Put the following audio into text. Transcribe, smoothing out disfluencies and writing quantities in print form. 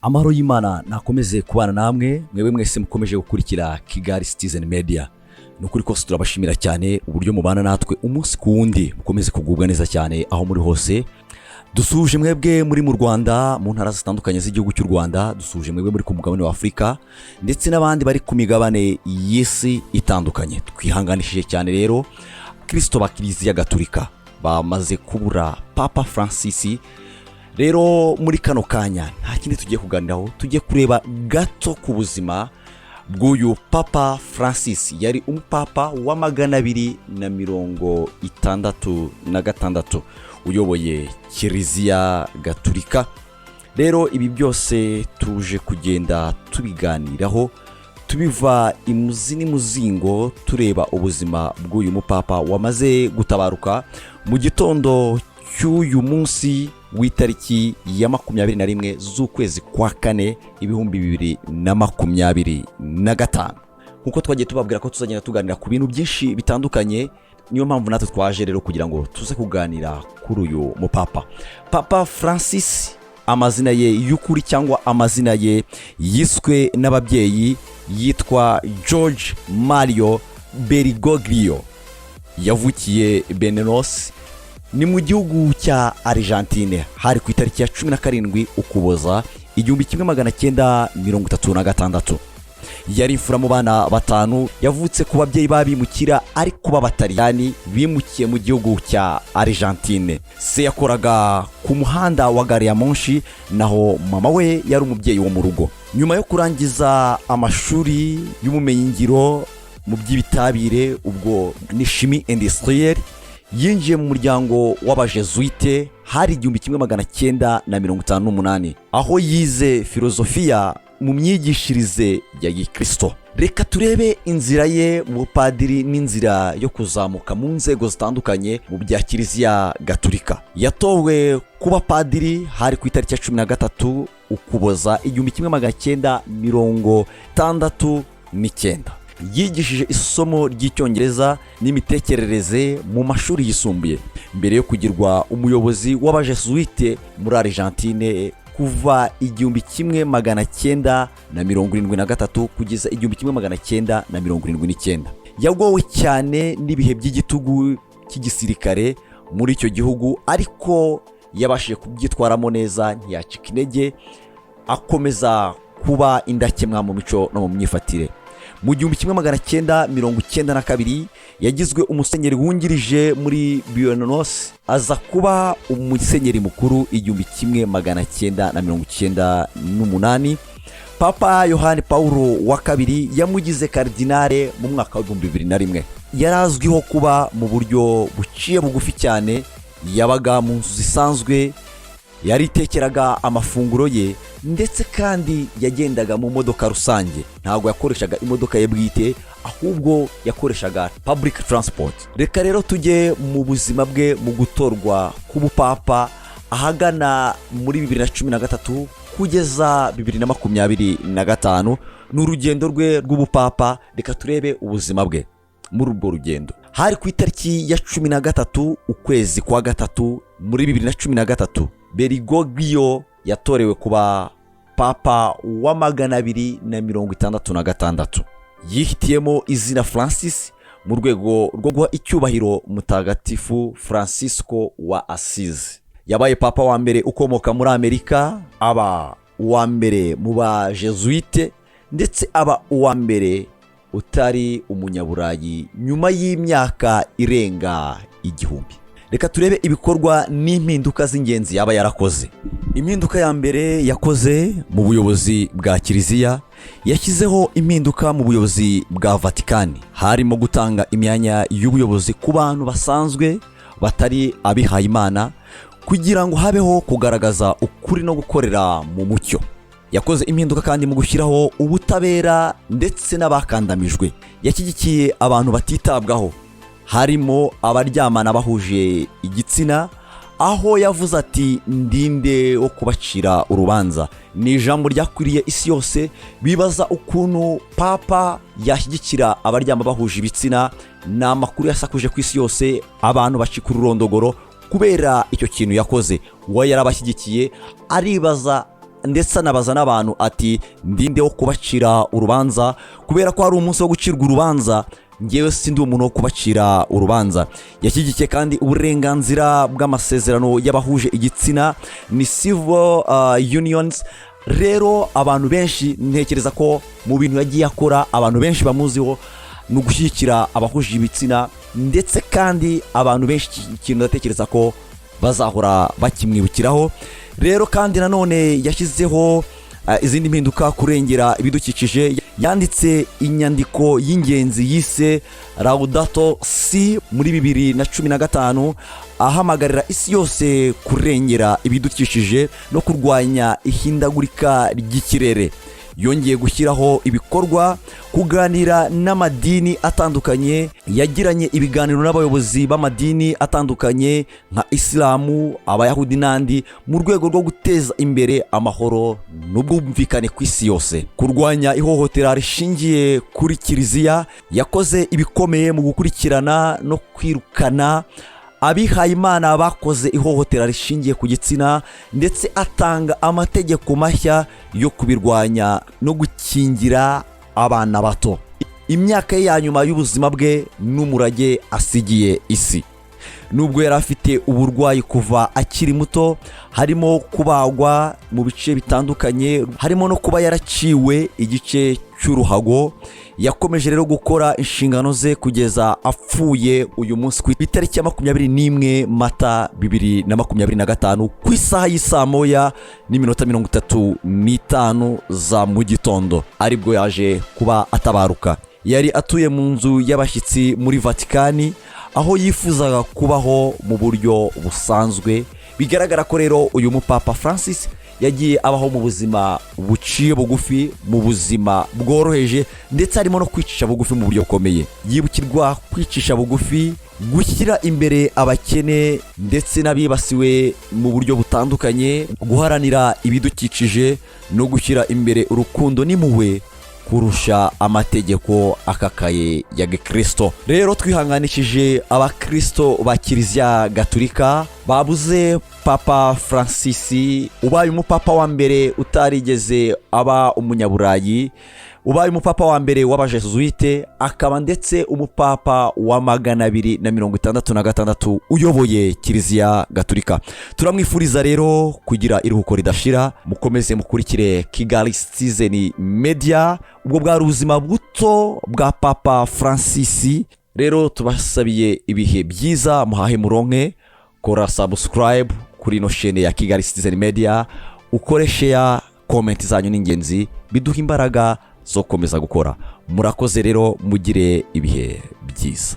Amahoro y'Imana nakomeze kubana namwe, mwebwe mwese mukomeje gukurikira Kigali Citizen Media. Ni ukuri kose turabashimira cyane uburyo mubana natwe umunsi ku wundi. Mukomeze kugubwa neza cyane aho muri hose. Dusuhuje mwebwe muri mu Rwanda, mu ntara zitandukanye z'igihugu cy'u Rwanda. Dusuhuje mwebwe muri ku mugabane wa Afurika ndetse n'abandi bari ku migabane y'isi itandukanye. Twihanganishije cyane rero Kirisito ba Kiliziya Gaturika bamaze kubura Papa Francis. Rero muri kano kanya nta kindi tugiye kuganiraho, tugiye kureba gato ku buzima bw'uyu Papa Francis. Yari umupapa wa 266 uyoboye Kiliziya Gaturika. Rero ibi byose tuje kugenda tubiganiraho, tubiva imuzi n'imuzingo, tureba ubuzima bw'uyu mupapa wamaze gutabaruka mu gitondo cy'uyu munsi w'itariki ya 21 z'ukwezi kwa kane 2025. Nk'uko twagiye tubabwira ko tuzagenda tuganira ku bintu byinshi bitandukanye, niyo mpamvu natwe twaje rero kugira ngo tuze kuganira kuri uyu mupapa, Papa Francis. Amazina ye y'ukuri cyangwa amazina ye yiswe n'ababyeyi yitwa George Mario Bergoglio. Yavukiye Buenos, ni mu gihugu cya Argentine, hari ku itariki ya 17 Ukuboza 1936. Yari imfura mu bana batanu. Yavutse ku babyeyi b'abimukira ariko b'Abataliyani bimukiye mu gihugu cya Argentine. Se yakoraga ku muhanda wa gari ya moshi, naho mama we yari umubyeyi wo mu rugo. Nyuma yo kurangiza amashuri y'ubumenyingiro mu by'ibitabire, ubwo ni chimie industrielle, yinjiye mu muryango w'Abajesuite hari 1958, aho yize filozofiya mu myigishirize ya gikristo. Reka turebe inzira ye mu bupadiri n'inzira yo kuzamuka mu nzego zitandukanye mu bya Kiliziya Gaturika. Yatowe kuba padiri hari ku itariki ya 13 Ukuboza 1969. Yigishije isomo ry'Icyongereza n'imitekerereze mu mashuri yisumbuye mbere yo kugirwa umuyobozi w'Abajesuite muri Argentine kuva 1973 kugeza 1979. Yagowe cyane n'ibihe by'igitugu cy'igisirikare muri icyo gihugu, ariko yabashije kubyitwaramo neza, ntiyacika intege, akomeza kuba indakemwa mu mico no mu myifatire. Mu 1992 yagizwe umusenyeri wungirije muri Buenos, aza kuba umusenyeri mukuru 1998. Papa Yohani Paul wa Kabiri yamugize karidinale mu mwaka wa 2001. Yari azwiho kuba mu buryo buciye bugufi cyane. Yabaga mu nzu zisanzwe, yaritekeraga amafunguro ye, ndetse kandi yagendaga mu modoka rusange. Ntabwo yakoreshaga imodoka ye bwite, ahubwo yakoreshaga public transport. Reka rero tujye mu buzima bwe mu gutorwa k'ubupapa ahagana muri 2013 kugeza 2025. Ni urugendo rwe rw'ubupapa. Reka turebe ubuzima bwe muri urwo rugendo. Hari ku itariki ya 13 ukwezi kwa gatatu muri 2013, Bergoglio yatorewe kuba papa wa 266. Yihitiyemo izina Francis mu rwego rwo guha icyubahiro Mutagatifu Francisco wa Asizi. Yabaye papa wa mbere ukomoka muri Amerika, aba uwa mbere mu Bajesuite, ndetse aba uwa mbere utari Umunyaburayi nyuma y'imyaka irenga 1000. Reka turebe ibikorwa n'impinduka z'ingenzi yaba yarakoze. Impinduka ya mbere yakoze mu buyobozi bwa Kiliziya: yashyizeho impinduka mu buyobozi bwa Vatikani, harimo gutanga imyanya y'ubuyobozi ku bantu basanzwe batari abihayimana, kugira ngo habeho kugaragaza ukuri no gukorera mu mucyo. Yakoze impinduka kandi mu gushyiraho ubutabera ndetse n'abakandamijwe. Yashyigikiye abantu batitabwaho, harimo abaryamana bahuje igitsina, aho yavuze ati: "Ndinde wo kubacira urubanza?" Ni ijambo ryakwiriye isi yose, bibaza ukuntu papa yashyigikira abaryama bahuje ibitsina. Ni amakuru yasakuje ku isi yose, abantu bacika ururondogoro kubera icyo kintu yakoze. Uwo yarabashyigikiye aribaza Ndetse anabaza n'abantu ati: "Ndinde wo kubacira urubanza?" Kubera ko hari umunsi wo gucirwa urubanza, ngewe sindi umuntu wo kubacira urubanza. Yashyigikiye kandi uburenganzira bw'amasezerano y'abahuje igitsina, ni civil unions. Rero abantu benshi, ntekereza ko mu bintu yagiye akora abantu benshi bamuziho ni ugushyigikira abahuje ibitsina. Ndetse kandi abantu benshi ikintu ndatekereza ko bazahora bakimwibukiraho. Rero kandi nanone yashyizeho izindi mpinduka, kurengera ibidukikije. Yanditse inyandiko y'ingenzi yise Laudato Si muri 2015, ahamagarira isi yose kurengera ibidukikije no kurwanya ihindagurika ry'ikirere. Yongeye gushyiraho ibikorwa kuganira n'amadini atandukanye. Yagiranye ibiganiro n'abayobozi b'amadini atandukanye nka Isilamu, Abayahudi n'andi, mu rwego rwo guteza imbere amahoro n'ubwumvikane ku isi yose. Kurwanya ihohotera rishingiye kuri kiliziya, yakoze ibikomeye mu gukurikirana no kwirukana abihayimana bakoze ihohotera rishingiye ku gitsina, ndetse atanga amategeko mashya yo kubirwanya no gukingira abana bato. Imyaka ye ya nyuma y'ubuzima bwe n'umurage asigiye isi: nubwo yari afite uburwayi kuva akiri muto, harimo kubagwa mu bice bitandukanye, harimo no kuba yaraciwe igice cy'uruhago, yakomeje rero gukora inshingano ze kugeza apfuye uyu munsi ku itariki ya 21 Mata 2025, ku isaha y'isaa 1:35 za mu gitondo, aribwo yaje kuba atabaruka. Yari atuye mu nzu y'abashyitsi muri Vatikani, aho yifuzaga kubaho mu buryo busanzwe. Bigaragara ko rero uyu mupapa Francis yagiye abaho mu buzima buciye bugufi, mu buzima bworoheje, ndetse harimo no kwicisha bugufi mu buryo bukomeye. Yibukirwa kwicisha bugufi, gushyira imbere abakene ndetse n'abibasiwe mu buryo butandukanye, guharanira ibidukikije no gushyira imbere urukundo n'impuhwe kurusha amategeko akakaye ya gikirisito. Rero twihanganishije abakirisito ba Kiliziya Gaturika babuze Papa Francis, ubaye umupapa wa mbere utarigeze aba umunyaburayi, ubaye umupapa wa mbere w'abajesuwite, akaba ndetse umupapa wa 266 uyoboye Kiliziya Gaturika. Turamwifuriza rero kugira iruhuko ridashira. Mukomeze mukurikire Kigali Citizen Media. Ubwo bwari ubuzima buto bwa Papa Francis. Rero tubasabiye ibihe byiza, muhahe muronke. Kora subscribe kuri ino chaîne ya Kigali Citizen Media, ukore share, comment zanyu ni ingenzi, biduha imbaraga zo gukomeza gukora. Murakoze rero, mugire ibihe byiza.